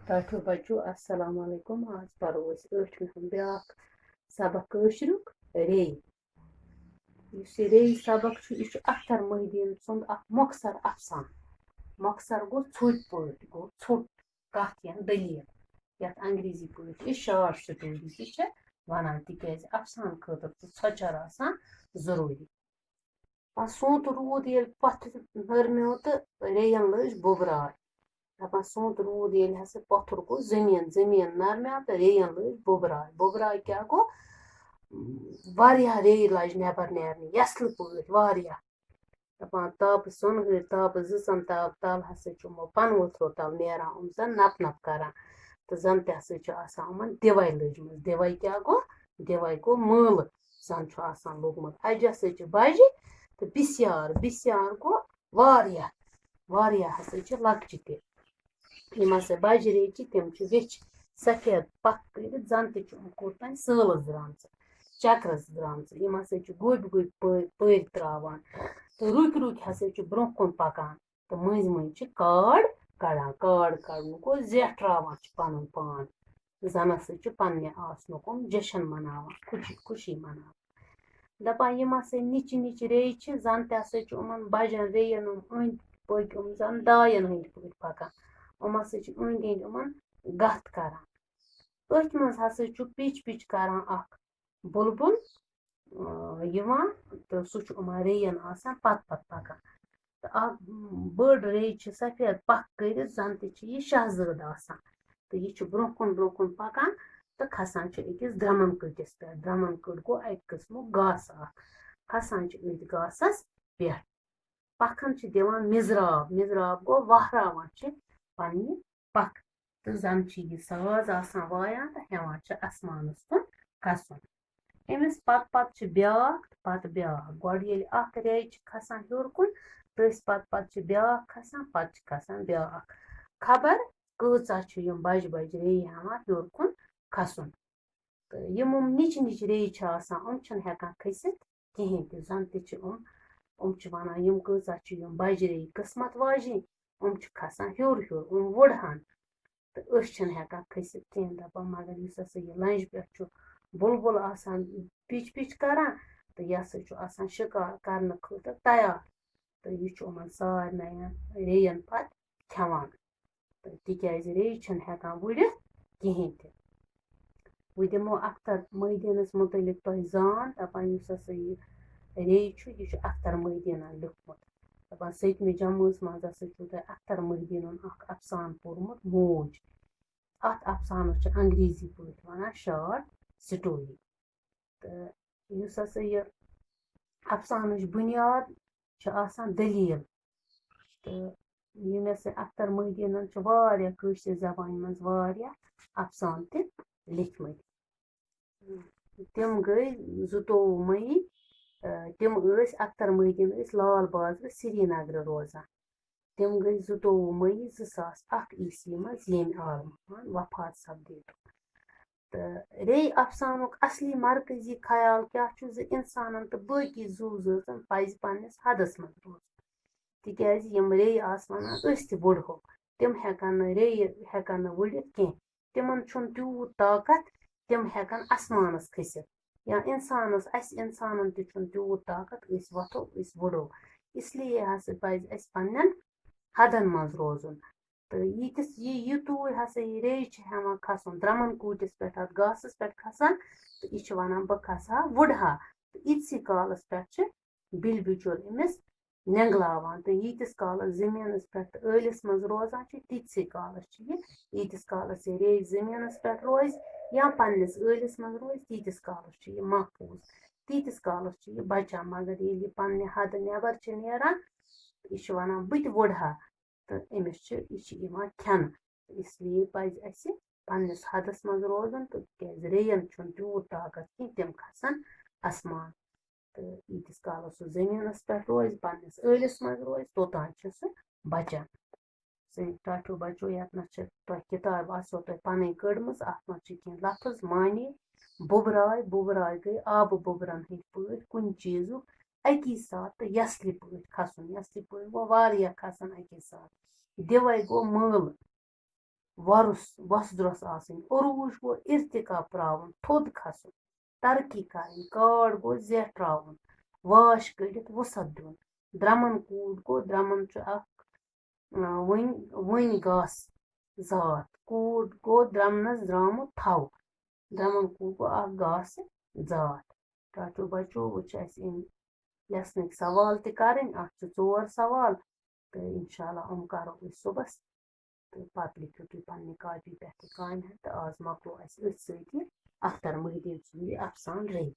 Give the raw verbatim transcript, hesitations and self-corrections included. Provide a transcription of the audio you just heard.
ٹاٹھیو بچو، السلام علیکم۔ آز پرو أسۍ ٲٹھمہِ ہُنٛد بیٛاکھ سبق، کٲشریُک ریٚیہِ۔ یُس یہِ ریٚیہِ سبق چھُ، یہِ چھُ اختر محی الدین سُنٛد اکھ مۄخصر افسانہٕ۔ مۄخصر گوٚو ژھوٚٹۍ پٲٹھۍ، گوٚو ژھوٚٹ کتھ یا دٔلیٖل، یتھ انگریزی پٲٹھۍ أسۍ شارٹ سٹوری تہِ چھِ ونان، تِکیازِ افسانہٕ خٲطرٕ چھُ ژھۄچر آسان ضروٗری۔ پتہٕ سونٛتہٕ روٗد ییٚلہِ پتھٕ نرمیو تہٕ ریٚیَن لٔج بُبراے۔ دَپان سونٛتہٕ روٗد ییٚلہِ ہسا پتھر گوٚو زٔمیٖن، زٔمیٖن نرمیو تہٕ ریٚیَن لٔج بُبراے۔ بُبراے کیٛاہ گوٚو؟ واریاہ ریٚیہِ لجہِ نٮ۪بر نیرنہِ، یَسلہٕ پٲٹھۍ واریاہ۔ دَپان تاپہٕ سۄنہٕ ہٕرۍ، تاپہٕ زٕژَن تاپہٕ تَل ہسا چھُ یِمو پَنہٕ ؤتھرو تَل نیران، یِم زَن نَپہٕ نَپہٕ کران۔ تہٕ زَن تہِ ہسا چھُ آسان یِمَن دِوَے لٔجمٕژ۔ دِوَے کیٛاہ گوٚو؟ دِوَے گوٚو مٲلہٕ۔ زَن چھُ آسان لوٚگمُت۔ اَجہِ ہسا چھِ بَجہِ تہٕ بِسیار، بِسیار گوٚو واریاہ، واریاہ ہسا چھِ لۄکچہِ تہِ۔ یِم ہسا بَجہِ ریٚیہِ چھِ، تِم چھِ ویٚچھِ سفید پَکھ کٔرِتھ، زَن تہِ چھُ یِم کوٚت تام سٲلَس درٛامژٕ، چکرَس درٛامژٕ۔ یِم ہسا چھِ گوٚبۍ گوٚبۍ پٲ-، پٲرۍ ترٛاوان تہٕ رُکۍ رُکۍ ہسا چھِ برٛونٛہہ کُن پَکان تہٕ مٔنٛزۍ مٔنٛزۍ چھِ کاڈ کَڑان۔ کاڈ کَڑنُک گوٚو زیٹھراوان چھِ پَنُن پان۔ زَن ہسا چھِ پننہِ آسنُک یِم جشن مناوان، خوشی، خوشی مناوان۔ دَپان یِم ہسا نِچہِ نِچہِ ریٚیہِ چھِ، زَن تہِ ہسا چھِ یِمَن بَجَن ریٚیَن یِم أنٛدۍ پٔکۍ، یِم زَن دایَن ہٕنٛدۍ پٲٹھۍ پَکان۔ یِم ہسا چھِ أنٛدۍ أنٛدۍ یِمَن گَتھ کران۔ أتھۍ منٛز ہسا چھُ پِچ پِچ کران اکھ بُلبُل، آ، یِوان تہٕ سُہ چھُ یِمَن ریٚیَن آسان پتہٕ پتہٕ پَکان۔ تہٕ اکھ بٔڑ ریٚیہِ چھِ سفید پَکھ کٔرِتھ، زَن تہِ چھِ یہِ شاہزٲدۍ آسان۔ تہٕ یہِ چھُ برٛونٛہہ کُن برٛونٛہہ کُن پَکان تہٕ کھسان چھُ أکِس درٛمُن کٔٹِس پٮ۪ٹھ۔ درٛمُن کٔٹ گوٚو اَکہِ قٕسمُک گاسہٕ اکھ۔ کھسان چھُ أتھۍ گاسَس پٮ۪ٹھ۔ پَکھن چھِ دِوان مِزراب، مِزراب گوٚو وہراوان چھِ پننہِ پَکھ۔ تہٕ زَن چھِ یہِ ساز آسان وایان تہٕ ہٮ۪وان چھِ آسمانَس کُن کھسُن۔ أمِس پتہٕ پتہٕ چھِ بیٛاکھ تہٕ پتہٕ بیٛاکھ۔ گۄڈٕ ییٚلہِ اکھ ریٚیہِ چھِ کھسان ہیوٚر کُن، تٔتھۍ پتہٕ پتہٕ چھِ بیٛاکھ کھسان، پتہٕ چھِ کھسان بیٛاکھ۔ خبر کۭژاہ چھِ یِم بجہِ بجہِ ریٚیہِ ہٮ۪وان ہیوٚر کُن کھسُن۔ تہٕ یِم یِم نِچہِ نِچہِ ریٚیہِ چھِ آسان، یِم چھِنہٕ ہٮ۪کان کھٔسِتھ کِہیٖنۍ تہِ۔ زَن تہِ چھِ یِم، یِم چھِ وَنان، یِم کۭژاہ چھِ یِم بجہِ ریٚیہِ قٕسمت واجِنۍ، یِم چھِ کھسان ہیوٚر ہیوٚر، یِم وُڑہَن۔ تہٕ أسۍ چھِنہٕ ہٮ۪کان کھٔسِتھ کِہیٖنۍ۔ دَپان، مگر یُس ہسا یہِ لَنجہِ پٮ۪ٹھ چھُ بُلبُل آسان پِچ پِچ کران، تہٕ یہِ ہسا چھُ آسان شِکار کرنہٕ خٲطرٕ تیار۔ تہٕ یہِ چھُ یِمَن سارنٕے ریٚیَن پَتہٕ کھٮ۪وان۔ تہٕ تِکیٛازِ ریٚیہِ چھِنہٕ ہٮ۪کان وُڑِتھ کِہیٖنۍ تہِ۔ وۄنۍ دِمو اختر محی الدینَس مُتعلِق تۄہہِ زان، دَپان یُس ہسا یہِ ریٚیہِ چھُ، یہِ چھُ اختر محی الدینَن لیوٗکھمُت۔ دَپان سٔتمہِ جمٲژ منٛز ہسا چھُو تۄہہِ اختر محی الدینُن اکھ افسانہٕ پوٚرمُت، موج۔ اَتھ افسانَس چھِ انگریزی پٲٹھۍ وَنان شارٹ سٹوری۔ تہٕ یُس ہسا یہِ افسانٕچ بُنیاد چھِ آسان دٔلیٖل۔ تہٕ یِم ہسا اختر محی الدینَن چھِ واریاہ کٲشرِ زبانہِ منٛز واریاہ افسانہٕ تہِ لیکھمٕتۍ۔ تِم گٔے زٕتووُہ مئی، آ، تِم ٲسۍ، اختر محی الدین ٲسۍ لال بازرٕ سرینگرٕ روزان۔ تِم گٔے زٕتووُہ مئی زٕ ساس اکھ عیسوی منٛز ییٚمہِ عالمہٕ وفات سپدیتُک۔ تہٕ ریٚیہِ افسانُک اصلی مرکزی خیال کیٛاہ چھُ زِ اِنسانن تہٕ باقی زُو زٲژن پزِ پننِس حدس منٛز روزُن، تِکیازِ یِم ریٚیہِ آسہٕ ونان أسۍ تہِ وُڑہو، تِم ہٮ۪کن نہٕ، ریٚیہِ ہٮ۪کن نہٕ وُڑِتھ کینٛہہ۔ تِمن چھُنہٕ تیوٗت طاقت، تِم ہٮ۪کن آسمانس کھٔسِتھ۔ یا اِنسانس، اَسہِ اِنسانن تہِ چھُنہٕ تیوٗت طاقت، أسۍ وۄتھو، أسۍ وُڑو۔ اس لیے ہسا پزِ اَسہِ پننٮ۪ن حدن منٛز روزُن۔ تہٕ ییٖتِس یہِ، یہِ توٗرۍ ہسا یہِ ریٚیہِ چھِ ہٮ۪وان کھسُن، درٛمُن کۭٹِس پٮ۪ٹھ، اَتھ گاسَس پٮ۪ٹھ کھسان، تہٕ یہِ چھِ وَنان، "بہٕ کھسہٕ ہا وُڑٕ ہا۔" تہٕ ییٖتسٕے کالَس پٮ۪ٹھ چھِ بِلۍ بِچُر أمِس نٮ۪نٛگلاوان۔ تہٕ ییٖتِس کالَس زٔمیٖنَس پٮ۪ٹھ تہٕ ٲلِس منٛز روزان چھِ، تیٖتسٕے کالَس چھِ یہِ، ییٖتِس کالَس یہِ ریٚیہِ زٔمیٖنَس پٮ۪ٹھ روزِ یا پنٛنِس ٲلِس منٛز روزِ، تیٖتِس کالَس چھِ یہِ محفوٗظ، تیٖتِس کالَس چھِ یہِ بَچان۔ مگر ییٚلہِ یہِ پنٛنہِ حدٕ نٮ۪بر چھِ نیران، یہِ چھِ وَنان، "بہٕ تہِ وُڑٕ ہا۔" تہٕ أمِس چھِ، یہِ چھِ یِوان کھٮ۪نہٕ۔ اس لیے پَزِ اَسہِ پنٛنِس حدس منٛز روزُن، تہٕ تِکیٛازِ ریٚیَن چھُنہٕ تیوٗت طاقت کینٛہہ، تِم کھسن آسمان۔ تہٕ ییٖتِس کالس سُہ زٔمیٖنَس پٮ۪ٹھ روزِ، پنٛنِس ٲلِس منٛز روزِ، توٚتام چھُ سُہ بچان۔ سٲنۍ ٹاٹھیو بچو، یَتھ منٛز چھِ تۄہہِ کِتاب آسیو تۄہہِ پنٕنۍ کٔڑمٕژ، اَتھ منٛز چھِ کینٛہہ لفظ، معنی، بُبراے، بُبراے گٔے آبہٕ بُبرَن ہٕنٛدۍ پٲٹھۍ کُنہِ چیٖزُک اَکی ساتہٕ یَسلہِ پٲٹھۍ کھسُن۔ یَسلہِ پٲٹھۍ گوٚو واریاہ کھسان اَکی ساتہٕ۔ دِوَے گوٚو مٲلہٕ۔ وۄرُس وۄسدرۄس آسٕنۍ۔ عروٗج گوٚو ارتقا پراوُن، تھوٚد کھسُن، ترقی کرٕنۍ۔ کاڈ گوٚو زیٹھراوُن، واش کٔڑِتھ وُسعت دیُن۔ درمن کوٗٹ گوٚو، درمن چھُ اکھ، آ، وٕنۍ وٕنۍ گاسہٕ زاتھ۔ کوٗٹ گوٚو درمنس درامُت تھَو۔ درمن کوٗٹ گوٚو اکھ گاسہٕ زاتھ۔ ٹاٹھیو بچو، وۄنۍ چھِ اَسہِ اَمہِ lesson ٕکۍ سوال تہِ کرٕنۍ۔ اَتھ چھِ ژور سوال، تہٕ انشاءاللہ یِم کرو أسۍ صُبحس۔ تہٕ پتہٕ لیکھِو تُہۍ پننہِ کاپی پٮ۪ٹھ تہِ کامہِ ہن۔ تہٕ آز مۄکلو اَسہِ أتھۍ سۭتۍ یہِ اختر محی الدیٖن سُنٛد یہِ افسانہٕ رٔنۍ۔